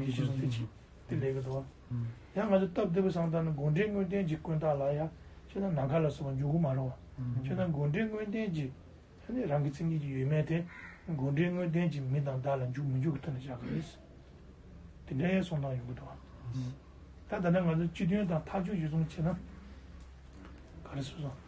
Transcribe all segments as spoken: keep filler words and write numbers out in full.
ཡེ་ཤེས་སུ་དེ་ཅི་དེ་ལས་ཀྱི་འདུག་བ། ཡང་ང་ཚོ་སྟབས་བདེ་པོ་བསམ་བཏང་ན་དགོངས་འགྲེལ་དངོས་བསྟན་གྱི་ཀུན་བརྟགས་ལ་ཡང་ཆོས་དང་ནམ་མཁའ་ལ་སོགས་པ་འཇུག་གི་མ་རེད་བ། ཆོས་དང་དགོངས་འགྲེལ་དངོས་བསྟན་གྱི་ཨ་ནི་རང་གི་མཚན་ཉིད་ཀྱི་ཡོད་མེད་དེ་དགོངས་འགྲེལ་དངོས་བསྟན་གྱི་མི་དང་བདག་ལ་འཇུག་མི་འཇུག་གི་ཐད་ནས་བཞག་གི་རེད། དེ་འདྲའི་གསུང་སྟངས་ཡོང་གི་འདུག་བ། ད་ད་ལྟ་ང་ཚོ་སྤྱི་དོན་དང་ཐག་གཅོད་གཞི་བཟུང་བྱས་ན་ག་རེ་ཟེར་སོང་།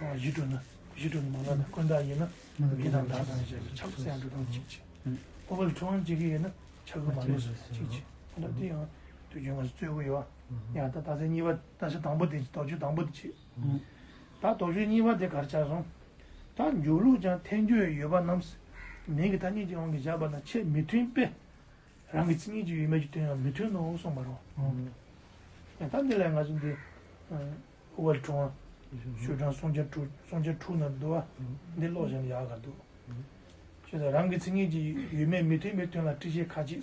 གཞི་གྲུབ་ན་གཞི་གྲུབ་ནི་མ་ལགས་དང་ཀུན་བརྟགས་ཡིན་ན་མི་དང་བདག་དང་ཞེས་པའི་ཆགས་སོགས་ཡང་འགྲོ་སྟངས་གཅིག་བྱས། ཨོ་བལ་ཁྲོང་གཅིག་གི་ཡིན་ན་ཆགས་ཀྱི་མ་རེད་གཅིག་བྱས། ད་དེ་ཡང་དུས་རྒྱུན་ང་ཚོ་རྩོད་དགོས་ཡོད་བ། ཡང་ད་ད་ཚེ་གཉིས་པ་ད་ཆ་དང་པོ་དེ་དོགས་གཅོད་དང་པོ་དེ་བྱས། ད་དོགས་གཅོད་གཉིས་པ་དེ་ག་རེ་ཆགས་སོང་། ད་འཇུག་ལུགས་ཀྱང་ཐལ་འགྱུར་ཡོད་པ་རྣམས་མིང་གི་ཐ་སྙད་ཀྱི་དབང་གིས་བཞག་པ་ན་ཆེས་མི་མཐུན་པས། རང་གི་མཚན་ཉིད་ཀྱི་ཡོད་མེད་ཀྱི་དོན་ཡང་མི་མཐུན་ནོ་གསུངས་པ་རེད། ཡང་ད་འདི་ལས་ང་ཚོ་འདི་ཨོ་བལ་ཁྲོང་བ་ཤོག་གྲངས་སུམ་བརྒྱ་དྲུག་སུམ་བརྒྱ་དྲུག་ན་འདུག་བ། འདི་ཀློག་བཞག་ན་ཡག་ག་འདུག་ཅེས་དང་རང་གི་མཚན་ཉིད་ཀྱི་ཡོད་མེད་མི་མཐུན་པའི་དོན་ལ་འགྲེལ་བཤད་ཁ་ཅིག་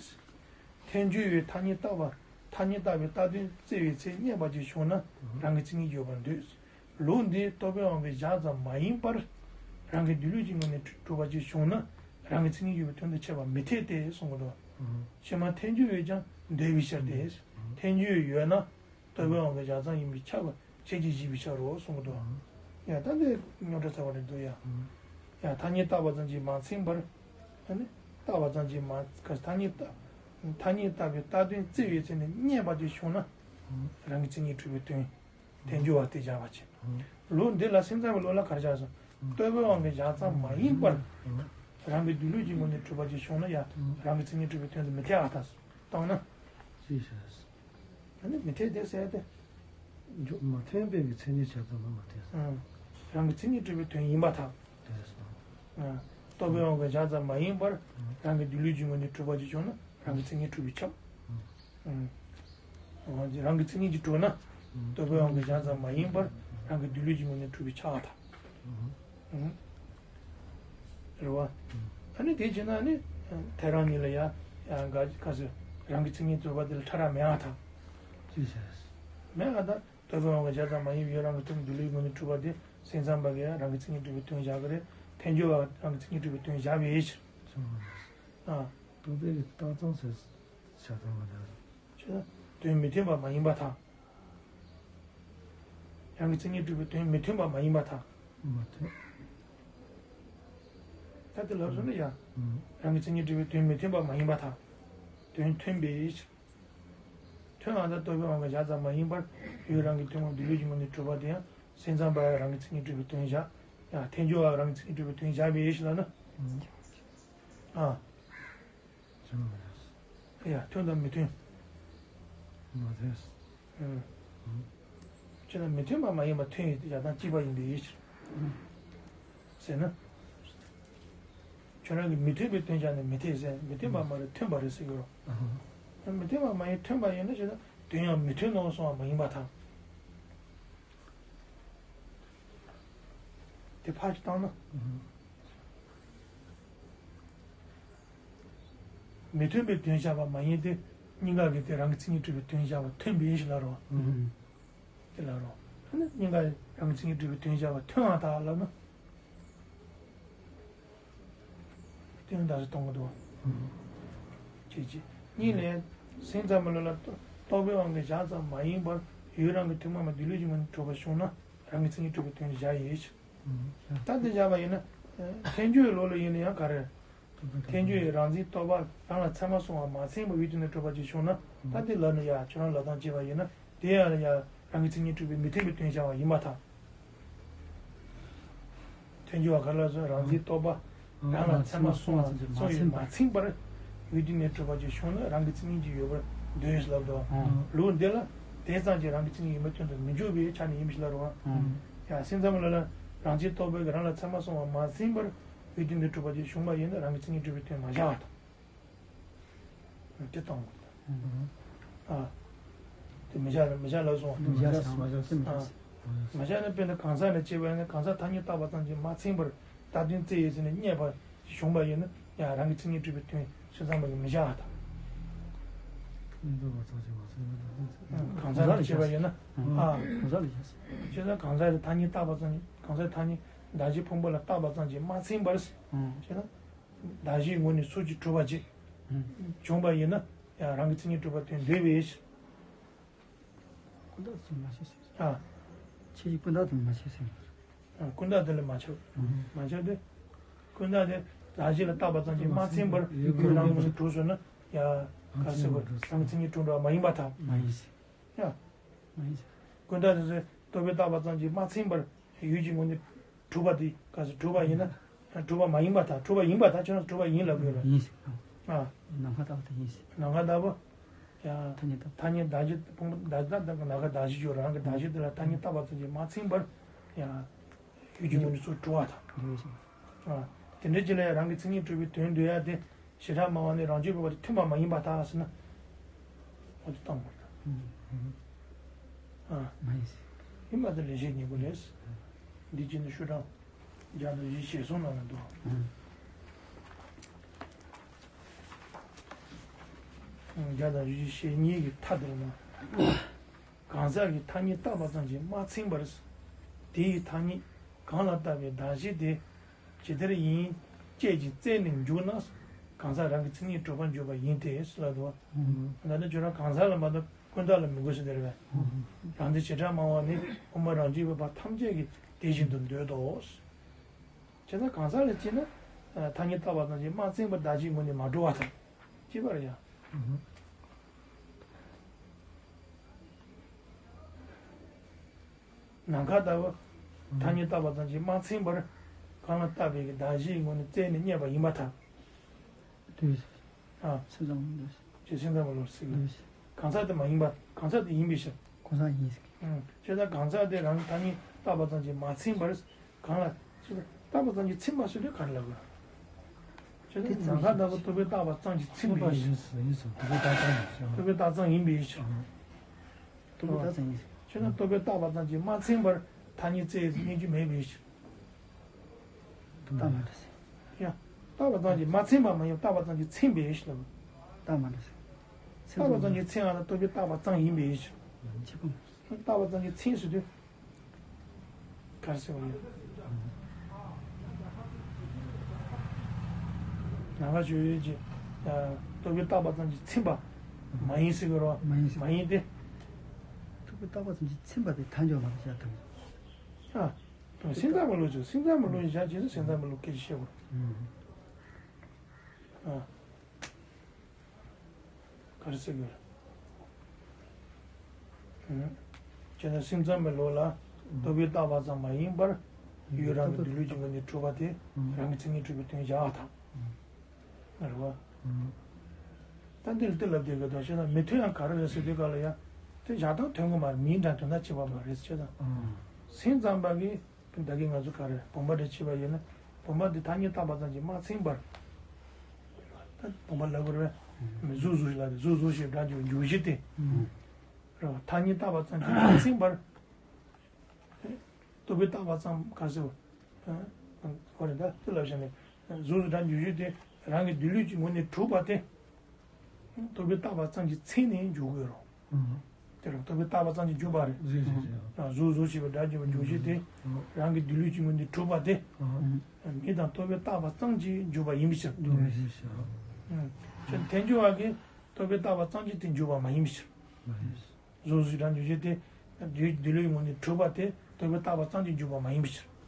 ཐལ་འགྱུར་བའི་ཐ་སྙད་བཏགས་པ་ཐ་སྙད་བཏགས་པའི་བཏགས་དོན་བཙལ་བའི་ཚེ་རྙེད་པ་ཅིག་བྱུང་ན་རང་གི་མཚན་ཉིད་ཀྱི་ཡོད་པར་འདོད། ལུགས་འདི་རྟོག་པའི་དབང་གིས་བཞག་ཙམ་མ་ཡིན་པར། རང་གི་སྡོད་ལུགས་ཀྱི་ངོས་ནས་གྲུབ་པ་ཅིག་བྱུང་ན་རང་གི་མཚན་ཉིད་ཡོད་པའི་དོན་དུ་འཆད་པ་མི་འཐད་དེ་གསུང་གི་འདུག་ཕྱི་མ་ཐལ་འགྱུར་བས་ཀྱང་འདོད་པའི་ཕྱིར་ཏེ། ཐལ་འགྱུར་ཡོད་ན་རྟོག་པའི་དབང་གིས་བཞག་ཙམ་ཡིན་པས་ཁྱབ་པ་ཁྱེད་ཀྱིས་བཞེད་པའི་ཕྱིར་རོ་གསུང་གི་འདུག་ཡང་ད་འདི་རྙོག་དྲ་ཚ་བ་རེད་འདུག་ཡ། ཡང་ཐ་སྙད་བཏགས་པ་ཙམ་གྱིས་མ་ཚིམ་པར། ཨ་ནི་བཏགས་པ་ཙམ་གྱིས་མ་ཁ་ཐ་སྙད་བཏགས་ཐ་སྙད་བཏགས་པའི་བཏགས་དོན་བཙལ་བའི་ཚེ་ནས་རྙེད་པ་ཅིག་བྱུང་ན་རང་གི་མཚན་ཉིད་གྲུབ་པའི་དོན། ཐལ་འགྱུར་བ་སྟེ་སྦྱར་བ་བྱས། ལུགས་འདི་ལ་སེམས་ཙམ་པའི་ལུགས་ལ་ག་རེ་བྱ་སོང་། རྟོག་པའི་དབང་གིས་བཞག་ཙམ་མ་ཡིན་པར། རང་གི་སྡོད་ལུགས་ཀྱི་ངོས་ནས་གྲུབ་པ་ཅིག་བྱུང་ན་ཡང་རང་གི་མཚན་ཉིད་གྲུབ་པའི་དོན་དུ་མི་འཐད་ཨ་ཐ་སོང་བཏང་ན། ཅི་ཞེས། ཨ་ནི་མི་འཐད་དེ་ཟེར་ཏེ། མ་མཐུན་པའི་གི་མཚན་ཉིད་བྱ་ཙམ་མ་མ་འཐད། རང་གི་མཚན་ཉིད་གྲུབ་པའི་དོན་ཡིན་པར་ཐལ། དེ་སོང་། རྟོག་པའི་དབང་གིས་བཞག་ཙམ་མ་ཡིན་པར། རང་གི་སྡོད་ལུགས་ཀྱི་ངོས་ནས་གྲུབ་པ་ཅིག་བྱུང་ན་རང་གི་མཚན་ཉིད་གྲུབ་པས་ཁྱབ། རང་གི་མཚན་ཉིད་ཀྱིས་གྲུབ་ན། རྟོག་པའི་དབང་གིས་བཞག་ཙམ་མ་ཡིན་པར་རང་གི་སྡོད་ལུགས་ཀྱི་ངོས་ནས་གྲུབ་པས་ཁྱབ་པར་ཐལ། རེད་བ། ཨ་ནི་དེ་བྱས་ན་ནི་ཐལ་རང་ཉིད་ལ་ཡ་ཡ་ག་ག་ཟེར་རང་གི་མཚན་ཉིད་གྲུབ་པ་དེ་ལ་ཕྲ་རགས་མེད་པར་ཐལ། ཅི་ཟེར། མེད་པར་ཐལ། རྟོག་པའི་དབང་གིས་བཞག་ཙམ་མ་ཡིན་པའི་ཡུལ་རང་གི་ཐུག་སྡོད་ལུགས་ངོས་ནས་གྲུབ་པ་དེ་སེམས་ཙམ་པ་གིས་ཡང་རང་གི་མཚན་ཉིད་གྲུབ་པའི་དོན་བཞག་གི་རེད། ཐལ་འགྱུར་བ་རང་གི་མཚན་ཉིད་གྲུབ་པའི་དོན་བཞག་པའི་ཕྱིར། ཨ། རྟོག་པའི་རྟགས་ཙམ་ཟེར་བྱ་སྟངས་མ་འདྲ། ཅེས་དོན་མི་མཐུན་པ་མ་ཡིན་པར་ཐལ། རང་གི་མཚན་ཉིད་གྲུབ་པའི་དོན་མི་མཐུན་པ་མ་ཡིན་པར་ཐལ། མ་མཐུན། ད་དེ་ལབ་སོང་ན་ཡང་། རང་གི་མཚན་ཉིད་གྲུབ་པའི་དོན་མི་མཐུན་པ་མ་ཡིན་པར་ཐལ། དོན་མཐུན་པའི་ཕྱིར། མཐུན་པ་དང་རྟོག་པའི་དབང་གིས་བཞག་ཙམ་མ་ཡིན་པར་ཡུལ་རང་གི་ཐུན་མོང་སྡོད་ལུགས་ཀྱི་ངོས་ནས་གྲུབ་པ་དེ་ཡང་སེམས་ཙམ་པ་ཡང་རང་གི་མཚན་ཉིད་གྲུབ་པའི་དོན་བཞག་ཡང་ཐལ་འགྱུར་བ་རང་གི་མཚན་ཉིད་གྲུབ་པའི་དོན་བཞག་པའི་ཕྱིར་ལབ་ན། ཨ། ཡ་མཐུན་དང་མི་མཐུན། མ་མཐུན། ཁྱོད་ལ་མི་མཐུན་པ་མ་ཡིན་པ་མཐུན་ཡོད་དེ་བཞག་སྟངས་གཅིག་པ་ཡིན་པའི་ཕྱིར། ཟེར་ན། ཁྱོད་རང་གིས་མི་མཐུན་པའི་དོན་བཞག་ནས་མི་འཐད་ཟེར་མི་མཐུན་པ་མ་རེད་མཐུན་པ་རེད་ཟེར་གྱི་རོ། མི་མཐུན་པ་མ་ཡིན་མཐུན་པ་ཡིན་ན་ཞེ་ན་དོན་ཡང་མི་མཐུན་ནོ་གསུང་བ་མ་ཡིན་པར་ཐལ། དེ་ཕར་ཅིག་བཏང་ན། མི་མཐུན་པའི་དོན་བཞག་པ་མ་ཡིན་ཏེ། སྙིང་ག་གི་དེ་རང་གི་མཚན་ཉིད་གྲུབ་པའི་དོན་བཞག་པ་མཐུན་པའི་ཕྱིར་ལབ་རོ། དེ་ལབ་རོ། ཨ་ནི་སྙིང་ག་རང་གི་མཚན་ཉིད་གྲུབ་པའི་དོན་བཞག་པ་མཐུན་པར་ཐལ་ལབ་ན། དོན་དག་གཏོང་གི་འདུག་ཅེས་བྱས། གཉིས་ལས། སེམས་ཙམ་པའི་ལུགས་ལ་རྟོག་པའི་དབང་གིས་བཞག་ཙམ་མ་ཡིན་པར་ཡུལ་རང་གི་ཐུན་མོང་མ་སྡོད་ལུགས་ཀྱི་ངོས་ནས་གྲུབ་པ་བྱུང་ན་རང་གི་མཚན་ཉིད་གྲུབ་པའི་དོན་བཞག་ཡོད། ད་འདི་བཞག་པ་ཡིན་ན། ཐལ་འགྱུར་བའི་ལུགས་ལ་ཡིན་ན་ཡང་ག་རེ། ཐལ་འགྱུར་བའི་རང་འཛིན་རྟོག་པ་རང་ལ་ཚད་མར་སོང་བ་མ་ཚིམ་པར་ཡུལ་དེ་ནས་གྲུབ་པ་ཅིག་བྱུང་ན་ད་འདི་ལབ་ན་ཡང་ཁྱོད་རང་ལབ་སྟངས་བྱས་པ་ཡིན་ན་དེ་ཡང་ཡང་རང་གི་མཚན་ཉིད་གྲུབ་པའི་མི་མཐུན་པའི་དོན་བཞག་པ་ཡིན་པར་ཐལ། ཐལ་འགྱུར་བ་ག་རེ་ལབ་སོང་རང་འཛིན་རྟོག་པ་རང་ལ་ཚད་མར་སོང་བ་སོང་ཡོད་མ་ཚིམ་པར་ཡུལ་དེ་ནས་གྲུབ་པ་ཅིག་བྱུང་ན་རང་གི་མཚན་ཉིད་ཀྱིས་ཡོད་པར་འདོད་ལབ་དོ། ལུགས་འདི་ལ་དེ་ཙམ་གྱིས་རང་གི་མཚན་ཉིད་ཡོད་མེད་དོན་དུ་མི་འཇུག་པའི་ཆ་ནས་ཡིན་པ་ཞིག་ལ་རུང་བ། ཡང་སེམས་ཙམ་ལ་ལ་རང་འཛིན་རྟོག་པའི་གི་རང་ལ་ཚད་མར་སོང་བ་མ་ཚིམ་པར་ཡུལ་དེ་འདི་གྲུབ་པ་ཅིག་བྱུང་བ་ཡིན་ན་རང་གི་མཚན་ཉིད་གྲུབ་པའི་དོན་མ་བཞག་པ་དང་། དེ་གཏོང་དགོས་དང་། ཨ། དེ་མི་བཞག་མི་བཞག་ལབ་སོང་བ། མི་བཞག་མ་བཞག་སེམས་ཨ། མ་བཞག་ན་དཔེར་ན་གང་ཟག་ལ་བྱས་པ་ཡིན་ན་གང་ཟག་ཐ་སྙད་བཏགས་པ་ཙམ་གྱིས་མ་ཚིམ་པར་བཏགས་དོན་བཙལ་ཡོད་ཟེར་ནས་རྙེད་པ་ཞིག་བྱུང་བ་ཡིན་ན་ཡང་རང་གི་མཚན་ཉིད་གྲུབ་པའི་དོན་སེམས་ཙམ་པ་གིས་མི་བཞག་པ་དང་། གང་ཟག་ལ་བྱས་པ་ཡིན་ན། ཨ། གང་ཟག་ལ་བྱས། བྱས་ན་གང་ཟག་དེ་ཐ་སྙད་བཏགས་པ་ཙམ་གྱིས་གང་ཟག་ཐ་སྙད་གདགས་གཞི་ཕུང་པོ་ལ་བཏགས་པ་ཙམ་གྱིས་མ་ཚིམ་པར། བྱས་ན། གདགས་གཞིའི་ངོ་ནས་ཚུལ་གྱིས་གྲུབ་པ་ཅིག་བྱུང་བ་ཡིན་ན་ཡང་རང་གི་མཚན་ཉིད་གྲུབ་པ་དོན་འདོད་པའི་ཕྱིར། ཀུན་བརྟགས་དེ་མ་བྱེད་ཟེར། ཨ། ཁྱེད་ཀྱིས་ཀུན་བརྟགས་དེ་མ་བྱེད་ཟེར། ཨ། ཀུན་བརྟགས་དེ་ལ་མ་ཆགས། མ་ཆགས་ཏེ། ཀུན་བརྟགས་དེ་གདགས་གཞི་ལ་བཏགས་པ་ཙམ་གྱིས་མ་ཚིམ་པར་ཡུལ་རང་ངོས་ནས་གྲུབ་སོང་ན་ཡང་ག་ཟེར་བ་རང་གི་མཚན་ཉིད་གྲུབ་འགྲོ་བ་མ་ཡིན་པར་ཐལ། མ་ཡིན་ཟེར། ཡ། མ་ཡིན་ཟེར། ཀུན་བརྟགས་དེ་ཚོས་རྟོག་པས་བཏགས་པ་ཙམ་གྱིས་མ་ཚིམ་པར་ཡུལ་གྱི་ངོས་ནས་གྲུབ་པ་དེ་ག་ཟེར་གྲུབ་པ་ཡིན་ན་གྲུབ་པ་མ་ཡིན་པར་ཐལ། གྲུབ་པ་ཡིན་པར་ཐལ། ཁྱོད་རང་གྲུབ་པ་ཡིན་ལབ་དགོས་ལ། ཡིན་ཟེར། ཨ། ནམ་མཁའ་ལྟ་བུ་དེ་ཡིན་ཟེར། ནམ་མཁའ་ལྟ་བུ། ཡ། ཐ་སྙད་ལྟ་བུ། ཐ་སྙད་གདགས་གཞི་ཕུང་པོ་གདགས་གདགས་གདགས་ནམ་མཁའ་གདགས་གཞི་ཡོད་རང་གི་གདགས་གཞི་དེ་ལ་ཐ་སྙད་བཏགས་པ་ཙམ་གྱིས་མ་ཚིམ་པར་ཡ། ཡུལ་གྱི་ངོས་ནས་ཚུར་གྲུབ་པ་དང་། འདོད་ཡོད་ཟེར། ཨ། དེ་འདྲའི་ཅིག་ལ་ཡང་རང་གི་མཚན་ཉིད་གྲུབ་པའི་དོན་འདོད་ཡ་དེ་བྱེ་བྲག་སྨྲ་བ་ནི་རང་རྒྱུད་པའི་བར་དུ་མཐུན་པ་མ་ཡིན་པར་ཐལ་ཟེར་ན། འོ་དེ་གཏོང་དགོས། ཨ། མ་ཡིན་ཟེར། ཡིན་པ་དེ་ལེགས་བཤད་སྙིང་པོ་ལས། འདི་ཅི་ནས་ཤོག་གྲངས་བརྒྱ་དང་བཞི་ཞེ་གསུམ་ནང་ལ་འདུག་བརྒྱ་དང་བཞི་ཞེ་གཉིས་ཀྱི་མཐའ་དེར་ན། གང་ཟག་གི་ཐ་སྙད་བཏགས་པ་ཙམ་གྱིས་མ་ཚིམ་པར། དེ་ཡི་ཐ་སྙད་གང་ལ་བཏགས་པའི་གདགས་གཞི་དེ་ཇི་ལྟར་ཡིན་དཔྱད་ཀྱིས་བཙལ་ནས་འཇུག་ན་གང་ཟག་རང་གི་མཚན་ཉིད་གྲུབ་པར་འགྱུར་བ་ཡིན་ཏེ་ལབ་འདུག་ད་ནི་ཁྱོད་རང་གང་ཟག་ལ་མ་གཏོགས་ཀུན་བརྟགས་ལ་མི་དགོས་ཟེར་དེ་རེད་པས། ཡང་དེ་བྱེ་བྲག་སྨྲ་བ་ནི་དབུ་མ་རང་རྒྱུད་པའི་བར་ཐམས་ཅད་ཀྱིས་དེ་བཞིན་དུ་འདོད་དོ། བྱས་ཙང་གང་ཟག་ལ་བྱས་ན་ཐ་སྙད་བཏགས་པ་ཙམ་གྱིས་མ་ཚིམ་པར་གདགས་གཞིའི་ངོས་ནས་མ་གྲུབ་པར་ཐལ། ཅེས་པར་ཡང་། ནམ་མཁའ་ལྟ་བུ། ཐ་སྙད་བཏགས་པ་ཙམ་གྱིས་མ་ཚིམ་པར། གང་ལ་བཏགས་པའི་གདགས་གཞིའི་ངོས་ནས་བཙལ་ནས་རྙེད་པ་ཡིན་པར་ཐལ། འདོད་ཟེར། ཨ། སེམས་ཙམ་མི་འདོད་ཟེར། ཅེས་སེམས་ཙམ་མི་ལོག་ཟེར་གི། འདོད་ཟེར། གང་ཟག་དེ་མ་ཡིན་པ། གང་ཟག་དེ་ཡིན་པའི་ཕྱིར། གང་ཟག་ཡིན་ཟེར་གི། ཨང་། བྱས་ཙང་གང་ཟག་དེ་རང་གི་ཐ་སྙད་བཏགས་པ་ཙམ་གྱིས་མ་ཚིམ་པར། གང་ལ་ཚིམ་པ། བཏགས་པ་ཙམ་གྱིས་ཚིམ་པ་ཟེར་དུས་ག་རེ་ལབ་དགོས། བྱས་ཙང་ནམ་མཁའ་ལྟ་བུ་རྟོག་པས་བཏགས་པ་ཙམ་གྱིས་ཚིམ་པའི་ཕྱིར། ཡིན་ཟེར། ཡིན་ཟེར། རྟོག་པས་བཏགས་ཙམ་ཡིན་ཟེར། རྟོག་པས་བཏགས་ཙམ་ཡིན་པའི་ཕྱིར། རྟོག་པས་བཏགས་ཙམ་ཡིན་ཟེར། བྱས་ན་རྟོག་པས་བཏགས་པ་ཙམ་གྱིས་མ་ཚིམ་པར་ཐ་སྙད་བཙལ་ཡས་སྙེག་རྒྱུ་མེད་པའི་ཕྱིར། རྟགས་མ་འགྲིག་ཟེར། ཡ། བཏགས་པ་ཙམ་གྱིས་མ་ཚིམ་པ་མ་ཡིན། བཏགས་པ་ཙམ་གྱིས་ཚིམ་པའི་ཕྱིར་ལ། རྟགས་མ་འགྲིག་ཟེར། བཏགས་པ་ཙམ་གྱིས་ཚིམ་པ་ལ་རྟོག་པས་བཏགས་པ་ཙམ་ཡིན་པའི་ཕྱིར། ཁྱད་པར་མ་རེད། བཏགས་པ་ཙམ་གྱིས་ཚིམ་ཟེར་དུས། ག་རེ་ཟེར་བ་ཡིན། ནམ་མཁའ་ཆོས་ཅན། རྟོག་པས་བཏགས་པ་ཙམ་གྱིས་ཚིམ་པ་མ་ཡིན་ཟེར་གི་རེད། མ་ཡིན་ཟེར། མ་ཡིན་ཏེ། རྟོག་པས་བཏགས་པ་ཙམ་གྱིས་ཚིམ་པ་དེ་ཐལ་འགྱུར་མ་རེད་བྱ་ཐུབ། ཨ། སེམས་ཙམ་མི་བསླུ་ཆོག་སེམས་ཙམ་མི་བསླུ་ཡིན་བྱ་བྱས་ན་སེམས་ཙམ་མི་བསླུ་སྐད་ཆ་བཤད་དགོས། ཨ། ག་རེ་ཟེར་དགོས། ཨ། བྱས་ན་སེམས་ཙམ་མི་བསླུ་ལ་རྟོག་པས་བཏགས་པ་ཙམ་མ་ཡིན་པར་ཡུལ་རང་གི་སྡོད་ལུགས་ཀྱི་ངོས་ནས་གྲུབ་པ་དེ་རང་གི་མཚན་ཉིད་གྲུབ་པའི་དོན་བཞག་པ་དང་། རེད་བ། ད་འདིར་དེ་ལབ་བསྡད་དགོས་དང་བྱས་ན་མི་མཐུན་ཡང་ག་རེ་རེད་ཟེར་དུས་ག་ལ་ཡང་དེ་བཞག་སྟངས་མཐུན་གི་མ་རེད། མིའི་འདྲ་དོན་དག་བྱེད་པ་མ་རེད་ཟེར་བྱས་ཙང་། སེམས་ཙམ་པ་གིས་ད་གིན་ང་ཚོ་ག་རེ་བུམ་པ་འདྲ་བྱས་པ་ཡིན་ན་བུམ་པ་འདི་ཐ་སྙད་བཏགས་པ་ཙམ་གྱིས་མ་ཚིམ་པར། ད་བུམ་པ་ལབ་དགོས་རེད་བས། གཟུགས་གཟུགས་ཞེས་ལབ་དེ་གཟུགས་གཟུགས་ཞེས་སྒྲ་འཇུག་འཇུག་གཞི་དེ། རེད་བ། ཐ་སྙད་བཏགས་པ་ཙམ་གྱིས་མ་ཚིམ་པར། རྟོག་པས་བཏགས་པ་ཙམ་ག་ཟེར་བ། ཨ། ཁོ་རེ་ད་དེ་ལབ་བྱས་ནས་གཟུགས་སུ་སྒྲ་འཇུག་གཞི་དེ་རང་གི་སྡོད་ལུགས་ཀྱི་ངོས་ནས་གྲུབ་པ་དེ། རྟོག་པས་བཏགས་པ་ཙམ་གྱིས་ཚིམ་ནས་འཇུག་དགོས་རེད། དེ་རུ་རྟོག་པས་བཏགས་པ་ཙམ་གྱིས་འཇུག་པ་རེད། རེད་རེད་རེད། ཨ། གཟུགས་གཟུགས་ཞེས་པའི་སྒྲ་འཇུག་པ་འཇུག་གཞི་དེ་རང་གི་སྡོད་ལུགས་ཀྱི་ངོས་ནས་གྲུབ་པ་དེ། མིང་དང་རྟོག་པས་བཏགས་པ་ཙམ་གྱིས་འཇུག་པ་ཡིན་པའི་ཕྱིར། འཇུག་པ་ཡིན་པའི་ཕྱིར། ཨ། ཐལ་འགྱུར་བ་གིས་རྟོག་པས་བཏགས་པ་ཙམ་གྱིས་དེ་འཇུག་པ་མ་ཡིན་པའི་ཕྱིར། མ་ཡིན། གཟུགས་གཟུགས་སྒྲ་འཇུག་གཞི་དེ། སྡོད་སྡོད་ལུགས་ཀྱི་ངོས་ནས་གྲུབ་པ་དེ་རྟོག་པས་བཏགས་པ་ཙམ་གྱིས་འཇུག་པ་མ་ཡིན་པའི་ཕྱིར།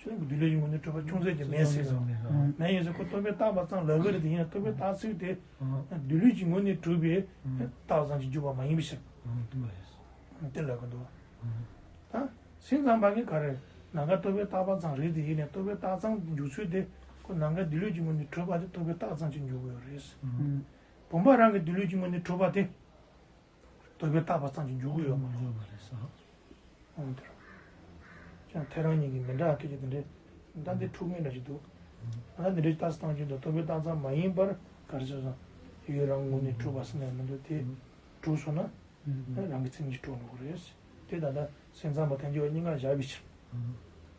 ཁྱོད་ཀྱི་སྡོད་ལུགས་ཀྱི་ངོས་ནས་གྲུབ་པ་ཅུང་ཟད་ཀྱང་མེད་ཟེར་གི། མེད་ཡིན་ཟེར་ཁོ་རྟོག་པས་བཏགས་པ་ཙམ་ལབ་གི་རེད། དེ་ཡིན་ན་རྟོག་པས་བཏགས་ཚུལ་དེ། སྡོད་ལུགས་ཀྱི་ངོས་ནས་གྲུབ་པའི་བཏགས་པ་ཙམ་གྱིས་འཇུག་པ་མ་ཡིན་པའི་ཕྱིར། དེ་ལབ་གི་འདུག་ད་སེམས་ཙམ་པ་གིས་ག་རེ། ནམ་མཁའ་རྟོག་པས་བཏགས་པ་ཙམ་རེད་དེ་ཡིན་ནའི་རྟོག་པས་བཏགས་ཙམ་འཇུག་ཚུལ་དེ་ཁོ་ནམ་མཁའ་སྡོད་ལུགས་ཀྱི་ངོས་ནས་གྲུབ་པ་དེ་རྟོག་པས་བཏགས་ཙམ་གྱིས་འཇུག་གི་ཡོད་རེད། བུམ་པ་རང་གི་སྡོད་ལུགས་ཀྱི་ངོས་ནས་གྲུབ་པ་དེ། རྟོག་པས་བཏགས་པ་ཙམ་གྱིས་འཇུག་གི་ཡོད་མ་རེད། ཡོད་མ་རེད་ཟེར། འོང་དེར། ཀྱང་ཐལ་རང་གཉིས་ཀྱི་མི་འདྲ་སྐད་ཆ་དེ་འདྲའི། ད་འདི་འཁྲུག་མེད་འདྲ་ཞིག་འདུག་ད་འདི་འདྲའི་ལྟ་སྟངས་ཀྱི་འདུག་རྟོག་པས་བཏགས་ཙམ་མ་ཡིན་པར་ག་རེ་ཟེར་སོང་། ཡུལ་རང་ངོས་ནས་གྲུབ་པ་ཟེར་ནས་མི་འདུག་དེ་གྲུབ་སོང་ན། རང་གི་མཚན་ཉིད་གྲུབ་འགྲོ་གི་རེད། དེ་ད་ལྟ་སེམས་ཙམ་པ་ཐལ་འགྱུར་བ་གཉིས་ཀ་བཞག་པའི་ཕྱིར།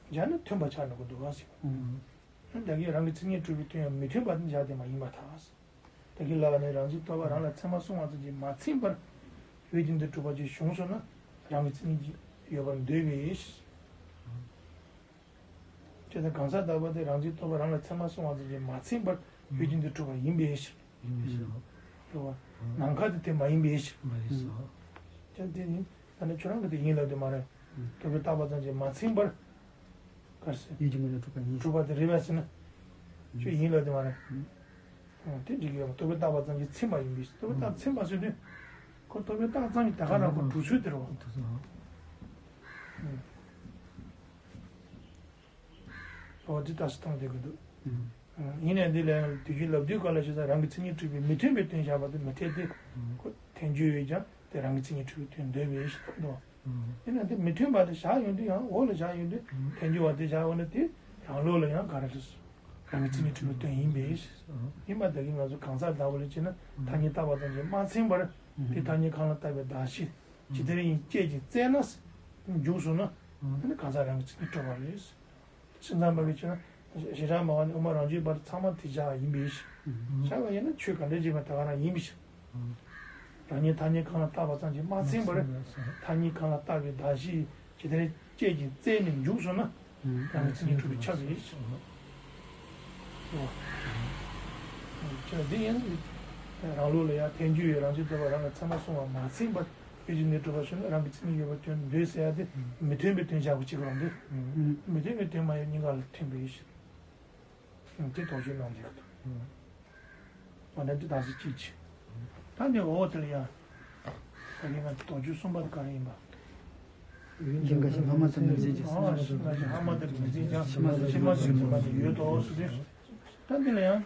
བཞག་ན་མཐུན་པ་ཆགས་འགྲོ་གི་འདུག་ག་ཟེར། ད་གིན་རང་གི་མཚན་ཉིད་གྲུབ་པའི་དོན་ཡང་མི་མཐུན་པ་དེ་བཞག་དེ་མ་ཡིན་པར་ཐལ། ད་གིན་ལབ་པ་ནི་རང་རྒྱུད་རྟོག་པ་རང་ལ་ཚད་མ་བཟུང་བ་ཙམ་གྱིས་མ་ཚིམ་པར་ཡུལ་དེ་འདི་གྲུབ་པ་ཅིག་བྱུང་སོང་ན་རང་གི་མཚན་ཉིད་ཀྱིས་ཡོད་པར་འདོད་པའི་ཕྱིར། ཅེས་དང་གང་ཟག་ལྟ་བུ་དེ་རང་རྒྱུད་རྟོག་པ་རང་ལ་ཚད་མ་བཟུང་བ་ཙམ་གྱིས་མ་ཚིམ་པར་ཡུལ་དེ་འདི་གྲུབ་པ་ཡིན་པའི་ཕྱིར། ཡིན་པའི་ཕྱིར་རོ། རེད་བ། ནམ་མཁའ་དེ་དེ་མ་ཡིན་པའི་ཕྱིར། མ་ཡིན་ཟེར། ཀྱང་དེ་ནི་ད་ནི་ཁྱོད་རང་གི་དེ་ཡིན་ལབ་དེ་མ་རེད། རྟོག་པས་བཏགས་པ་ཙམ་གྱིས་མ་ཚིམ་པར། གར་སོང་། ཡིད་ཀྱི་ངོ་ནས་གྲུབ་པ་ཡིན། གྲུབ་པ་དེ་རེད་པས་ཟེར་ན། ཁྱོད་ཡིན་ལབ་དེ་མ་རེད། དེ་འགྲིག་གི་ཡོད་མ། རྟོག་པས་བཏགས་པ་ཙམ་གྱིས་ཚིམ་པ་ཡིན་པས། རྟོག་པས་བཏགས་ཚིམ་པ་ཟེར་དུས། ཁོ་རྟོག་པས་བཏགས་ཙམ་གྱིས་ད་ག་རང་ཁོ་གྲུབ་ཚུལ་དེ་རེད་བ། འོ་དེ་ལྟ་སུ་བཏང་བསྡད་དགོས་འདུག་ཡིན་ནའི་འདི་ལ་ཡང་དུས་རྒྱུན་ལབ་དུས་ག་ལ་ཞིག་ཙམ་རང་གི་མཚན་ཉིད་གྲུབ་པའི་མི་མཐུན་པའི་དོན་བཞག་པ་དེ་མི་འཐད་དེ། ཁོ་ཐལ་འགྱུར་ཡོད་ཀྱང་དེ་རང་གི་མཚན་ཉིད་གྲུབ་པའི་དོན་འདོད་པའི་ཕྱིར་དོ། ཡིན་ན་འདི་མི་མཐུན་པ་དེ་བཞག་ཡོང་དུས་ཡང་འོག་ལ་བཞག་ཡོང་དུས་ཐལ་འགྱུར་བ་དེ་བཞག་འོང་ན་དེ་རང་ལུགས་ལ་ཡང་ག་རེ་རེད། རང་གི་མཚན་ཉིད་གྲུབ་པའི་དོན་ཡིན་པས། ཡིན་པ་དེ་གིས་ང་ཚོ་གང་ཟག་ལྟ་བུ་ལ་བྱས་ན་ཐ་སྙད་བཏགས་པ་ཙམ་གྱིས་མ་ཚིམ་པར་དེ་ཐ་སྙད་གང་ལ་བཏགས་པའི་གདགས་གཞི་ཇི་ལྟར་ཡིན་དཔྱད་ཀྱིས་བཙལ་ན་འཇུག་སོང་ན་ཨ་ནི་གང་ཟག་རང་གི་མཚན་ཉིད་གྲུབ་པ་རེད། སེམས་ཙམ་པ་གིས་བྱས་ན་ཞེ་དྲག་མ་བ་ནས་དབུ་མ་རང་རྒྱུད་བར་ཚང་མ་དེ་བཞག་ཡིན་པས། བཞག་པ་ཡིན་ན་ཆོས་ག་འདྲ་བྱས་པ་ད་ག་རང་ཡིན་པས། རང་ཉིད་ཐ་སྙད་གང་ལ་བཏགས་པ་ཙམ་གྱིས་མ་ཚིམ་པར་ཐ་སྙད་གང་ལ་བཏགས་པའི་གདགས་གཞི་ཇི་ལྟར་དཔྱད་ཀྱིས་བཙལ་ནས་འཇུག་སོང་ན་རང་གི་མཚན་ཉིད་གྲུབ་པས་ཁྱབ་པས། ཁྱོད་འདི་ཡིན། རང་ལུགས་ལ་ཡང་ཐལ་འགྱུར་ཡོད་རང་བཞིན་རྟོག་པ་རང་ལ་ཚད་མ་གསུངས་པ་མ་ཚིམ་པར་ཡུལ་གྱི་ནི་གྲུབ་པ་ཞུ་ན་རང་གི་མཚན་ཉིད་ཡོད་པར་དོན་འདོད་ཟེར་ཡ་དེ་མི་མཐུན་པའི་དོན་བཞག་པ་གཅིག་རང་དེ། མི་མཐུན་པའི་དོན་མ་ཡིན་གཉིས་ཀ་ལ་མཐུན་པའི་ཕྱིར། དེ་དོགས་གཅོད་གནང་འདུག་འོ་ན་འདི་དག་སེ་གཅིག་བྱས། ད་འདི་འོག་དེ་ལ་ཡང་། ད་གིན་ང་ཚོ་དོགས་གཅོད་གསུམ་པ་དེ་ག་རེ་ཡིན་པ། ཡུལ་འགའ་ཞིག་སྔ་མ་ཙམ་ཡང་འཛིན་ཅིང་། ཨོ་འགའ་ཞིག་སྔ་མ་ཙམ་ཡང་འཛིན་ཅིང་ཕྱི་མ་ཙམ་འཛིན་པ་ནི་ཡོད་དོ་ཟེར་དུས། ད་འདི་ལ་ཡང་།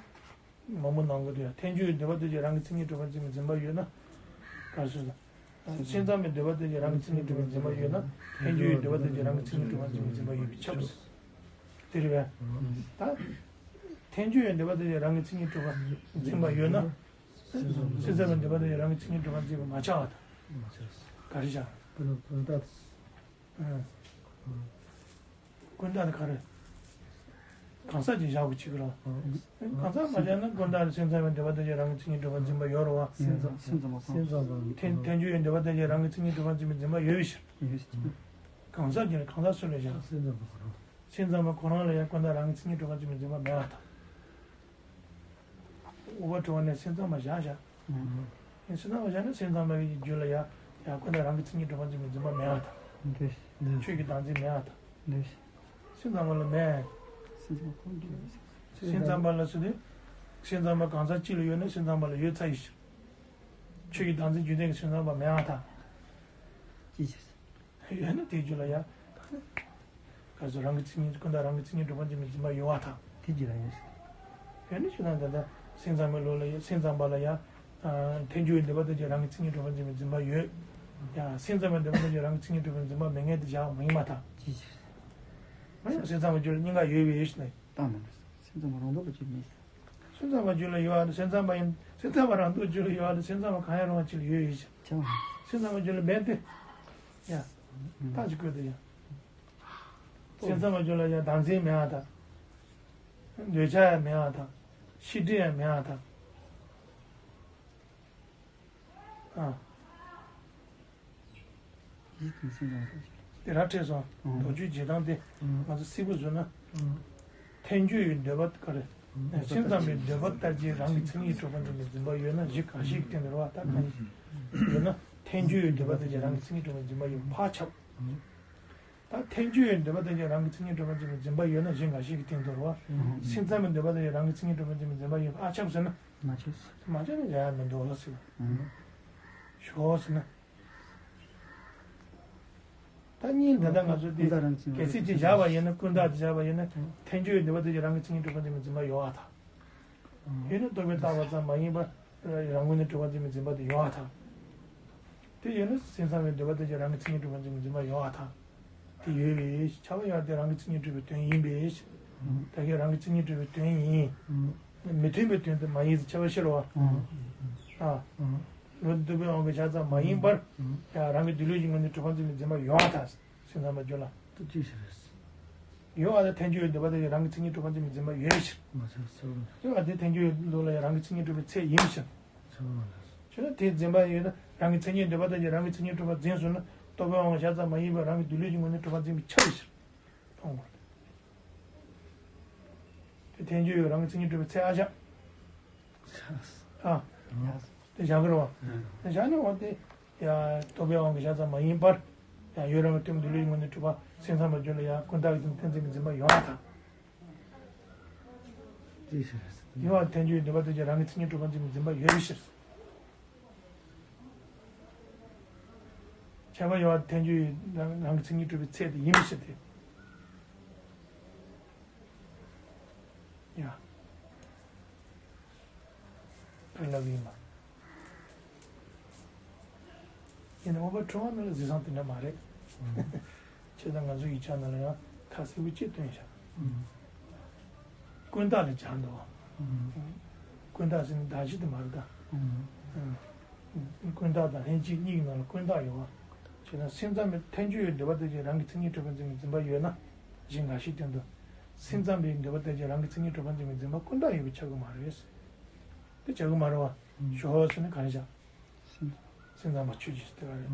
མང་པོ་གནང་དགོས་དུས་ཐལ་འགྱུར་བའི་འདོད་པ་དེ་ཀྱང་རང་གི་མཚན་ཉིད་གྲུབ་པར་འཛིན་པའི་འཛིན་པ་ཡོད་ན། ག་རེ་ཟེར། སེམས་ཙམ་པའི་འདོད་པ་དེ་ཀྱང་རང་གི་མཚན་ཉིད་གྲུབ་པར་འཛིན་པ་ཡོད་ན་ཐལ་འགྱུར་བའི་འདོད་པ་དེ་ཀྱང་རང་གི་མཚན་ཉིད་གྲུབ་པར་འཛིན་པའི་འཛིན་པ་ཡོད་པས་ཁྱབ། དེ་རེད་པས། ད། ཐལ་འགྱུར་བའི་འདོད་པ་དེ་ཀྱང་རང་གི་མཚན་ཉིད་གྲུབ་པར་འཛིན་པ་ཡོད་ན། སེམས་ཙམ་པའི་འདོད་པ་དེ་ཀྱང་རང་གི་མཚན་ཉིད་གྲུབ་པར་འཛིན་པ་མ་ཁྱབ་པ་དང་། ག་རེ་བྱ། ཀུན་བཏགས་དེ་ག་རེ། གང་ཟག་ཅིག་བཞག་དགོས་ཅིག་རོ། གང་ཟག་མ་བཞག་ན་ཀུན་བཏགས་སེམས་ཙམ་པའི་འདོད་པ་དེ་ཀྱང་རང་གི་མཚན་ཉིད་གྲུབ་པར་འཛིན་པ་ཡོད་རེད་བ། སེམས་ཙམ་སེམས་ཙམ་པ་གང་ཟག་ཐལ་ཐལ་འགྱུར་བའི་འདོད་པ་དེ་ཀྱང་རང་གི་མཚན་ཉིད་གྲུབ་པར་འཛིན་པའི་འཛིན་པ་ཡོད་པའི་ཕྱིར། གང་ཟག་ཅིག་ལ་གང་ཟག་སུ་ལ་བཞག་སེམས་ཙམ་པ་གང་རུང་། སེམས་ཙམ་པ་ཁོ་རང་ལ་ཡང་ཀུན་བཏགས་རང་གི་མཚན་ཉིད་གྲུབ་པར་འཛིན་པའི་འཛིན་པ་མེད་པར་ཐལ། དབུ་མ་སྤྲོས་པ་ནས་སེམས་ཙམ་པ་བཞག་བཞག་ཡིན་སེམས་ཙམ་པ་བཞག་ན་སེམས་ཙམ་པའི་རྒྱུད་ལ་ཡང་ཡང་ཀུན་བཏགས་རང་གི་མཚན་ཉིད་གྲུབ་པར་འཛིན་པའི་འཛིན་པ་མེད་པར་ཐལ། ཆོས་ཀྱི་བདག་འཛིན་མེད་པར་ཐལ། སེམས་ཙམ་པ་ལ་མེད། སེམས་ཙམ་པ་ཁོང་གི་སེམས་ཙམ་པ་ལ་ཟེར་དུས། སེམས་ཙམ་པ་གང་ཟག་གཅིག་ལ་ཡོད་ན་སེམས་ཙམ་པ་ལ་ཡོད་ཚར་ཡི་ཕྱིར། ཆོས་ཀྱི་བདག་འཛིན་རྒྱུན་ལྡན་གྱི་སེམས་ཙམ་པ་མེད་པར་ཐལ། ཅི་ཕྱིར། ཡོད་ན་དེའི་རྒྱུད་ལ་ཡང་། ག་ཚོད་རང་གི་མཚན་ཉིད་ཀུན་བཏགས་རང་གི་མཚན་ཉིད་གྲུབ་པར་འཛིན་པའི་འཛིན་པ་ཡོད་པར་ཐལ། དེའི་རྒྱུད་ལ་ཡོད། ཡོད་ན་ཅི་ན་ད་ལྟ་སེམས་ཙམ་པའི་ལུགས་ལ་ཡང་སེམས་ཙམ་པ་ལ་ཡང་། ཐལ་འགྱུར་བའི་འདོད་པ་དེ་ཀྱང་རང་གི་མཚན་ཉིད་གྲུབ་པར་འཛིན་པའི་འཛིན་པ་ཡོད། ཡང་སེམས་ཙམ་པའི་འདོད་པ་དེ་ཀྱང་རང་གི་མཚན་ཉིད་གྲུབ་པར་འཛིན་པ་མེད་ངེས་དེ་བཞག་མ་ཡིན་པར་ཐལ། ཅི་ཕྱིར། མ་ཡང་སེམས་ཙམ་པའི་རྒྱུད་ལ་གཉིས་ཀ་ཡོད་པའི་ཡོད་ཞེ་ན། ད་མ་རེད། སེམས་ཙམ་པ་རང་ལྡོག་པའི་རྒྱུད་མེད། སེམས་ཙམ་པ་རྒྱུད་ལ་ཡོད་པ་དང་སེམས་ཙམ་པ་ཡིན། སེམས་ཙམ་པ་རང་ལྡོག་རྒྱུད་ལ་ཡོད་པ་དང་སེམས་ཙམ་པ་གང་ཡང་རུང་བ་ཅིག་ལ་ཡོད་ཡིན་ཞིང་། ཅང་། སེམས་ཙམ་པ་རྒྱུད་ལ་མེད་དེ། ཡ། ད་ཅིག་བཀོད་དེ་ཡ། སེམས་ཙམ་པ་རྒྱུད་ལ་ཡ་བདག་འཛིན་མེད་པ་དང་། འདོད་ཆགས་ཡང་མེད་པ་དང་། ཤེས་སྒྲིབ་ཡང་མེད་པ་དང་། ཨ། ཡིད་ཀྱི་སེམས་ཙམ་པ། དེ་ར་འཕྲད་སོང་། ཨང་། དོགས་གཅོད་བྱེད་སྟངས་དེ་ཨང་། ང་ཚོ་སིལ་བུ་བཟོས་ན། ཨང་། ཐལ་འགྱུར་བའི་འདོད་པ་ག་རེ། ཨང་། སེམས་ཙམ་པའི་འདོད་པ་ལྟར་གྱི་རང་གི་མཚན་ཉིད་གྲུབ་པར་འཛིན་པའི་འཛིན་པ་ཡོད་ན་གཞི་འགའ་ཞིག་གི་སྟེང་དུ་རེད་བ། ད་གང་ཡིན་ཡོད་ན་ཐལ་འགྱུར་བའི་འདོད་པ་ལྟར་གྱི་རང་གི་མཚན་ཉིད་གྲུབ་པར་འཛིན་པ་ཡོད་ཕར་ཁྱབ། ཨང་། ད་ཐལ་འགྱུར་བའི་འདོད་པ་ལྟར་གྱི་རང་གི་མཚན་ཉིད་གྲུབ་པར་འཛིན་པའི་འཛིན་པ་ཡོད་ན་གཞི་འགའ་ཞིག་གི་སྟེང་དུ་རེད་བ། ཨང་། སེམས་ཙམ་པའི་འདོད་པ་ལྟར་གྱི་རང་གི་མཚན་ཉིད་གྲུབ་པར་འཛིན་པའི་འཛིན་པ་ཡོད་ཕར་ཁྱབ་ཟེར་ན། མ་ཁྱབ། མ་ཁྱབ་ན་ཡ་ཡ་མི་འདུག་ཟེར་བ། ཨང་། ཞོག་ཟེར་ན། ད་གཉིས་ད་ལྟ་ང་ཚོ་དེ་ཀུན་བཏགས་རང་གི་མཚན་ཉིད་གལ་སྲིད་དེ་བཞག་པ་ཡིན་ན། ཀུན་བཏགས་དེ་བཞག་པ་ཡིན་ན། ཐལ་འགྱུར་བའི་འདོད་པ་དེ་ཀྱང་རང་གི་མཚན་ཉིད་གྲུབ་པར་འཛིན་པའི་འཛིན་པ་ཡོད་པར་ཐལ། ཡོད་ན་རྟོག་པས་བཏགས་པ་ཙམ་མ་ཡིན་པར་རང་ངོས་ནས་གྲུབ་པར་འཛིན་པའི་འཛིན་པ་དེ་ཡོད་པར་ཐལ། དེ་ཡོད་ན་སེམས་ཙམ་པའི་འདོད་པ་དེ་ཀྱང་རང་གི་མཚན་ཉིད་གྲུབ་པར་འཛིན་པའི་འཛིན་པ་ཡོད་པར་ཐལ། དེ་ཡོད་པས་ཁྱབ་པ་ཡོད་དེ་རང་གི་མཚན་ཉིད་གྲུབ་པའི་དོན་ཡིན་པས། ད་གིན་རང་གི་མཚན་ཉིད་གྲུབ་པའི་དོན་ཡིན། མི་མཐུན་པའི་དོན་དུ་མ་ཡིན་ཟེར་ཁྱབ་པ་ཤེས་རོ། ཨ། ལུང་སྟོན་པའི་དབང་གིས་བཞག་ཙམ་མ་ཡིན་པར། ཡང་རང་གི་འདོད་ལུགས་ཀྱི་ངོས་ནས་གྲུབ་པར་འཛིན་པའི་འཛིན་པ་ཡོད་པར་ཐལ། སེམས་ཙམ་པ་རྒྱུད་ལ། ཏུ་ཅི་ཞིག་རེད། ཡོད་པར་ཐལ། ཐལ་འགྱུར་བའི་འདོད་པ་དེ་ཀྱང་རང་གི་མཚན་ཉིད་གྲུབ་པར་འཛིན་པའི་འཛིན་པ་ཡོད་ཕྱིར། མ་ཚད་གསལ་བོ། ཡོད་པར་ཐལ། ཐལ་འགྱུར་བའི་ལུགས་ལ་ཡང་རང་གི་མཚན་ཉིད་གྲུབ་པའི་ཚད་ཡིན་ཕྱིར། གསལ་བོ་མ་རེད། བྱས་ན་དེའི་འཛིན་པ་ཡོད་ན་རང་གི་མཚན་ཉིད་འདོད་པ་དེ་ཀྱང་རང་གི་མཚན་ཉིད་གྲུབ་པར་འཛིན་སོང་ན་རྟོག་པའི་དབང་གིས་བཞག་ཙམ་མ་ཡིན་པར་རང་གི་འདོད་ལུགས་ཀྱི་ངོས་ནས་གྲུབ་པར་འཛིན་པའི་ཁྱབ་པའི་ཕྱིར། མཐོང་དགོས། དེ་ཐལ་འགྱུར་བའི་རང་གི་མཚན་ཉིད་གྲུབ་པའི་ཚད་ཨ་ཤ། ཨ། དེ་བཞག་གི་རེད་བ། དེ་བཞག་ནས་འོ་དེ་ཡ་རྟོག་པའི་དབང་གིས་བཞག་ཙམ་མ་ཡིན་པར། ཡང་ཡུལ་རང་གི་གཏི་མུག་འདུལ་བའི་ངོས་ནས་གྲུབ་པ་སེམས་ཙམ་པ་རྒྱུད་ལ་ཡང་ཀུན་བརྟགས་ཀྱི་གཏན་ཚིགས་ཀྱི་འཛིན་པ་ཡོད་པར་ཐལ། ཅི་ཕྱིར། ཡོད་པར་ཐལ། ཐལ་འགྱུར་བའི་འདོད་པ་དེ་ཀྱང་རང་གི་མཚན་ཉིད་གྲུབ་པར་འཛིན་པའི་འཛིན་པ་ཡོད་པའི་ཕྱིར། ཁྱབ་པ་ཡོད་པར་ཐལ་འགྱུར་བའི་རང་རང་གི་མཚན་ཉིད་གྲུབ་པའི་ཚད་དེ་ཡིན་པའི་ཕྱིར་ཏེ། ཡ། ཕར་ལབ་ཡིན་ལ། ཡིན་ནའི་འོད་དཔག་ཕྲེང་བ་ནང་ལ་གཟིགས་སྟངས་དེ་འདྲ་མ་རེད། ཨང་། བྱས་ཙང་ང་ཚོའི་ཡིག་ཆ་ནང་ལ་ཡང་ཁ་གསལ་པོ་གཅིག་བཏོན་བཞག་ཨང་། ཀུན་བརྟགས་ལ་སྦྱར་འདུག་ཨང་། ཀུན་བརྟགས་ཟེར་ན་གདགས་གཞི་དེ་མ་རེད་ད། ཨང་། ཀུན་བརྟགས་དང་ལྷན་སྐྱེས་གཉིས་ཀྱི་ནང་ལ་ཀུན་བརྟགས་ཡོད་པ། བྱས་ན་སེམས་ཙམ་པའི་ཐལ་འགྱུར་བའི་འདོད་པ་དེ་ཀྱང་རང་གི་མཚན་ཉིད་གྲུབ་པར་འཛིན་པའི་འཛིན་པ་ཡོད་ན། གཞི་འགའ་ཞིག་སྟེང་དུ། སེམས་ཙམ་པའི་འདོད་པ་དེ་ཀྱང་རང་གི་མཚན་ཉིད་གྲུབ་པར་འཛིན་པའི་འཛིན་པ་ཀུན་བརྟགས་ཡོད་པས་ཁྱབ་ཀྱི་མ་རེད། དེ་ཁྱབ་ཀྱི་མ་རེད་བ། ཞོག་ཟེར་ན་ག་རེ་བྱ། སེམས་ཙམ་པ་ཆོས་ཅན་ཟེར་བ་རེད།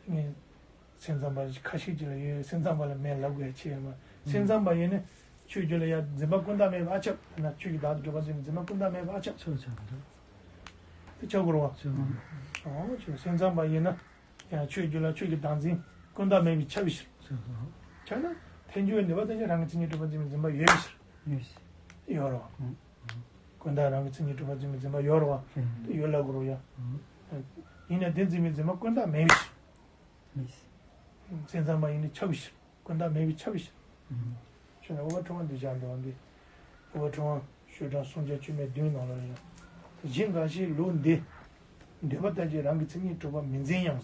དེ་ངས་སེམས་ཙམ་པ་ཁ་ཤས་ཅིག་ལ་ཡོད། སེམས་ཙམ་པ་ལ་མེད་ལབ་དགོས་ཡ་ཆེ་ཡོད་མ། སེམས་ཙམ་པ་ཡིན་ན་ཆོས་རྒྱུད་ལ་ཡ་འཛིན་པ་ཀུན་བརྟགས་མེད་པ་ཨ་ཁྱབ། ཡང་ན་ཆོས་ཀྱི་བདག་ཏུ་གྲུབ་པར་འཛིན་པའི་འཛིན་པ་ཀུན་བརྟགས་མེད་པ་ཨ་ཁྱབ། ཆོས་ཅན་དུ། དེ་ཁྱབ་དགོས་རེད་བ། ཆོས་ཅན། ཨོ་ཆོས། སེམས་ཙམ་པ་ཡིན་ན་ཡང་ཆོས་རྒྱུད་ལ་ཆོས་ཀྱི་བདག་འཛིན་ཀུན་བརྟགས་མེད་པས་ཁྱབ་པའི་ཕྱིར། ཆོས་ཅན། ཁྱབ་ན་ཐལ་འགྱུར་བའི་འདོད་པ་དེ་ཀྱང་རང་གི་མཚན་ཉིད་གྲུབ་པར་འཛིན་པའི་འཛིན་པ་ཡོད་པའི་ཕྱིར། ཡོད་པའི་ཕྱིར། ཡོད་རེད་བ། ཀུན་བརྟགས་རང་གི་མཚན་ཉིད་གྲུབ་པར་འཛིན་པའི་འཛིན་པ་ཡོད་རེད་བ། དེ་ཡོད་ལབ་དགོས་རེད་ཡ། ཡིན་ནའི་དེ་འཛིན་པའི་འཛིན་པ་ཀུན་བརྟགས་མེད་པའི་ཕྱིར། སེམས་ཙམ་པ་ཡིན་ན་ཁྱབ་པའི་ཕྱིར། ཀུན་བརྟགས་མེད་པས་ཁྱབ་པའི་ཕྱིར། ཞེ་ན་འོད་དཔག་ཕྲེང་བ་འདི་སྦྱར་འདུག་འདི། འོད་དཔག་ཕྲེང་བ་ཤོག་གྲངས་སུམ་བརྒྱ་བཅུ་མེད་བདུན་ནང་ལ་ཡང་། གཞི་འགའ་ཞིག་ལུགས་འདི། འདོད་པ་ལྟར་གྱི་རང་གི་མཚན་ཉིད་གྲུབ་པ་མི་འཛིན་ཡང་།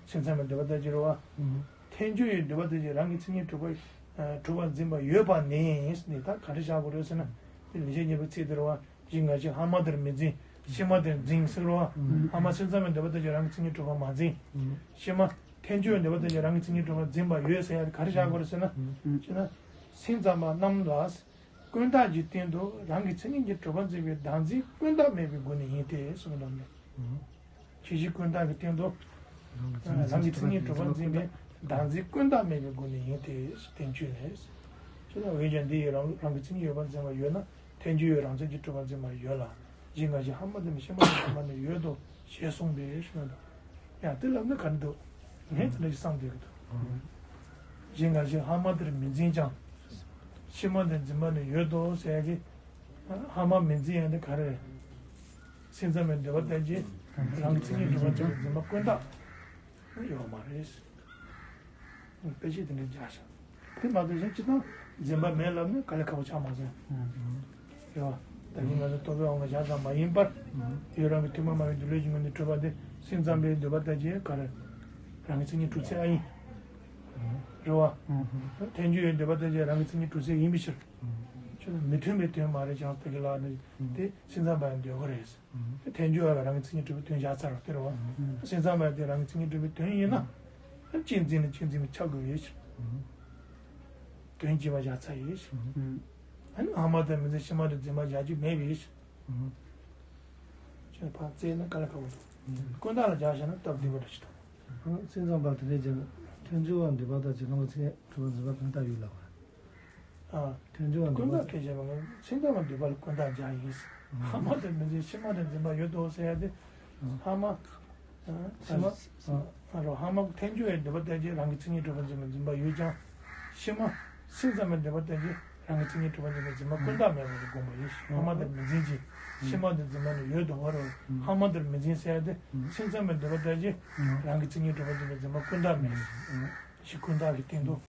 སེམས་ཙམ་པའི་འདོད་པ་ལྟར་གྱི་རེད་བ། ཐལ་འགྱུར་བའི་འདོད་པ་ལྟར་གྱི་རང་གི་མཚན་ཉིད་གྲུབ་པ། གྲུབ་པར་འཛིན་པ་ཡོད་པ་ནི་ནི་ད་ག་རེ་བཞག་དགོས་རེད་ཟེར་ན། འདི་ལེགས་བཤད་སྙིང་པོའི་ཚིག་དེ་རེད་བ། གཞི་འགའ་ཞིག་ལྷག་མ་དེར་མི་འཛིན། ཕྱི་མ་དེར་འཛིན་ཟེར་རོ། ལྷག་མ་སེམས་ཙམ་པའི་འདོད་པ་དེ་ཀྱང་རང་གི་མཚན་ཉིད་གྲུབ་པ་མ་འཛིན། ཕྱི་མ་ཐལ་འགྱུར་བའི་འདོད་པ་དེ་ཀྱང་རང་གི་མཚན་ཉིད་གྲུབ་པ་འཛིན་པ་ཡོད་ཟེར་ཡ་དེ་ག་རེ་བཞག་དགོས་རེད་ཟེར་ན། ཅེ་ན། སེམས་ཙམ་པ་རྣམས་ལ། ཀུན་བརྟགས་ཀྱི་སྟེང་དུ་རང་གི་མཚན་ཉིད་ཀྱིས་གྲུབ་པར་འཛིན་པའི་བདག་འཛིན་ཀུན་བརྟགས་མེད་པའི་སྒོ་ནས་ཡིན་ཏེ་གསུངས་པ་ནི། ཁྱད་གཞི་ཀུན་བརྟགས་ཀྱི་སྟེང་དུ། རང་གི་མཚན་ཉིད་གྲུབ་པར་འཛིན་པའི་བདག་འཛིན་ཀུན་བརྟགས་མེད་པའི་སྒོ་ནས་ཡིན་ཏེ། བསྟན་བཅོས་ནས། ཅེ་ན། འོན་ཀྱང་འདི་ཡི་རང་རང་གི་མཚན་ཉིད་ཡོད་པར་འཛིན་པ་ཡོད་ན་ཐལ་འགྱུར་བའི་རང་མཚན་གྱིས་གྲུབ་པར་འཛིན་པ་ཡོད་ལ། གཞི་འགའ་ཞིག་ལྷག་མ་དེར་ཕྱི་མ་དེར་འཛིན་པ་ནི་ཡོད་དོ་ཞེས་གསུངས་པས་ཞེ་ན། ཡང་དེ་ལབ་ན་ག་རེ་འདུག་ངས་དེ་འདྲ་ཞིག་བསམ་བསྡད་ཀྱི་འདུག་གཞི་འགའ་ཞིག་ལྷག་མ་དེར་མི་འཛིན་ཀྱང་། ཕྱི་མ་དེར་འཛིན་པ་ནི་ཡོད་དོ་ཟེར་ཡ་གི། ལྷག་མ་མི་འཛིན་ཡ་དེ་ག་རེ་རེད། སེམས་ཙམ་པའི་འདོད་པ་ལྟར་གྱི་རང་གི་མཚན་ཉིད་གྲུབ་པར་འཛིན་པའི་འཛིན་པ་ཀུན་བརྟགས་ཡོད་མ་རེད། དཔེ་ཆ་དེ་འདྲ་སྦྱར་ཤག་དེ་མ་གཏོགས་གཞན་སྤྱིར་བཏང་འཛིན་པ་མེད་ལབ་ན་དཀའ་ལས་ཁག་པོ་ཆགས་མ་སོང་། རེད་བ། ད་གིན་ང་ཚོ་རྟོག་པའི་དབང་གིས་བཞག་ཙམ་མ་ཡིན་པར། ཡུལ་རང་གི་ཐུན་མོང་མ་ཡིན་འདུལ་བའི་ངོས་ནས་གྲུབ་པ་དེ་སེམས་ཙམ་པའི་འདོད་པ་ལྟར་གྱི་ག་རེ། རང་གི་མཚན་ཉིད་གྲུབ་ཚད་ཨ་ཡིན། རེད་བ། ཐལ་འགྱུར་བའི་འདོད་པ་ལྟར་གྱི་རང་གི་མཚན་ཉིད་གྲུབ་ཚད་ཡིན་པའི་ཕྱིར། ཁྱོད་ལ་མི་མཐུན་པའི་དོན་མ་རེད་ཀྱང་དེ་གི་ལ་ནི་དེ་སེམས་ཙམ་པ་ཡང་འདོད་ཀྱི་རེད། ཐལ་འགྱུར་བ་རང་གི་མཚན་ཉིད་གྲུབ་པའི་དོན་བཞག་ཚར་བ་དེ་རེད་བ། སེམས་ཙམ་པ་དེ་རང་གི་མཚན་ཉིད་གྲུབ་པའི་དོན་ཡིན་ན། གཅིག་འཛིན་ནས་གཅིག་འཛིན་པའི་ཆ་དགོས་པའི་ཕྱིར། དོན་གཅིག་པ་བཞག་ཚར་ཡོད་ཕྱིར། ཨ་ནི་ལྷག་མ་དེར་མི་འཛིན་ཕྱི་མ་དེར་འཛིན་པ་བཞག་རྒྱུ་མེད་པའི་ཕྱིར། ཁྱོད་ཕར་བཙལ་ན་དཀའ་ལས་ཁག་པོ་འདུག་ཀུན་བརྟགས་ལ་སྦྱར་བཞག་ན་སྟབས་བདེ་པོ་འདྲ་ཞིག་འདུག་སེམས་ཙམ་པ་དེ་འདྲས་ཀྱང་ཐལ་འགྱུར་བ་འདོད་པ་ལྟར་གྱི་རང་གི་མཚན་ཉིད་གྲུབ་པར་འཛིན་པ་ཀུན་བརྟགས་ཡོད་ལབ་པ། ཨ། ཐལ་འགྱུར་བ་ཀུན་བརྟགས་འདོད་པ། ཁས་བྱས་པ་ངས་སེམས་ཙམ་པ་འདོད་པ་ལ་ཀུན་བརྟགས་སྦྱར་ཡིན། ལྷག་མ་དེར་མི་འཛིན་ཕྱི་མ་དེར་འཛིན་པ་ཡོད་དོ་ཟེར་ཡ་དེ། ལྷག་མ། ཕྱི་མ། ཨ་རོ། ལྷག་མ་ཐལ་འགྱུར་བའི་འདོད་པ་ལྟར་གྱི་རང་གི་མཚན་ཉིད་གྲུབ་པར་འཛིན་པའི་འཛིན་པ་ཡོད་ཀྱང་། ཕྱི་མ། སེམས་ཙམ་པའི་འདོད་པ་ལྟར་གྱི་རང་གི་མཚན་ཉིད་གྲུབ་པར་འཛིན་པའི་འཛིན་པ་ཀུན་བརྟགས་མེད་པ་ལ་དགོངས་པ་ཡིན། ལྷག་མ་དེར་མི་འཛིན་གྱི། ཕྱི་མ་དེར་འཛིན་པ་ནི་ཡོད་དོ་བ་རོ། ལྷག་མ་དེར་མི་འཛིན་ཟེར་ཡ་དེ། སེམས་ཙམ་པའི་འདོད་པ་ལྟར་གྱི་རང་གི་མཚན་ཉིད་གྲུབ་པར་འཛིན་པའི་འཛིན་པ་ཀུན་བརྟགས་མེད། གཞི་ཀུན་བརྟགས་ཀྱི་སྟེང་དུ།